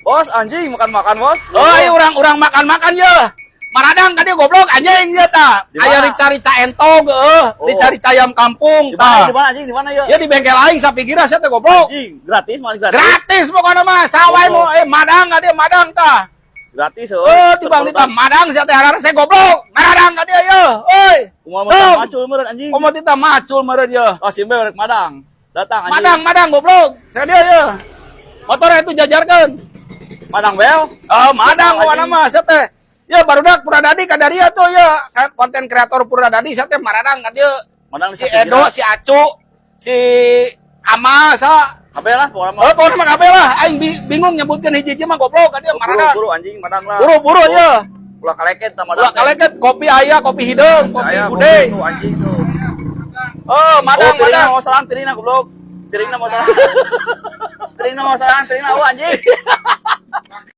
Bos, anjing, makan-makan, Bos. Oh, ayo urang-urang makan-makan ya. Maradang tadi goblok anjing ya ta. Di mana? Aya rica-rica entog eueuh, Oh. rica-rica ayam kampung Di mana, tah. di mana, anjing, di mana ya? Ya di bengkel aing sapikira sia teh goblok. Anjing, gratis, makan gratis. Gratis pokoknya mah, sawai nu madang ka dieu madang tah. Gratis, oh. Oh, di bang ditah madang sia teh hararese goblok. Maradang ka dieu ye. Euy. Kumaha Tong. macul meureun, anjing. Komo tita macul meureun ye. Oh, simbe rek madang. Datang, anjing. Madang, madang goblok. Sia dieu ye. Motornya itu jajarkeun. Madang bel. Oh, madang Anjing. pokoknya mah sia teh. Ya barudak Purwadadi kadaria tuh ya, konten kreator Purwadadi sia teh maradang ka dieu. Madang di Si Edo, si Acu, si Kamal sa. Kabeh lah pokoknya mah. Oh, pokoknya mah kabeh lah. Aing bingung nyebutkeun hiji-hiji mah goblok ka dieu Buru, maradang. buru, anjing, madang lah. Buru-buru ya. Ulah kaleket tah madang. Ulah kaleket kopi aya, kopi hideung, kopi Aya, bude. tuh, anjing tuh. Oh, madang, Oh, piringna madang. mau salam, piringna goblok. Piringna mau salam. Piringna mau salam, piringna, oh, anjing.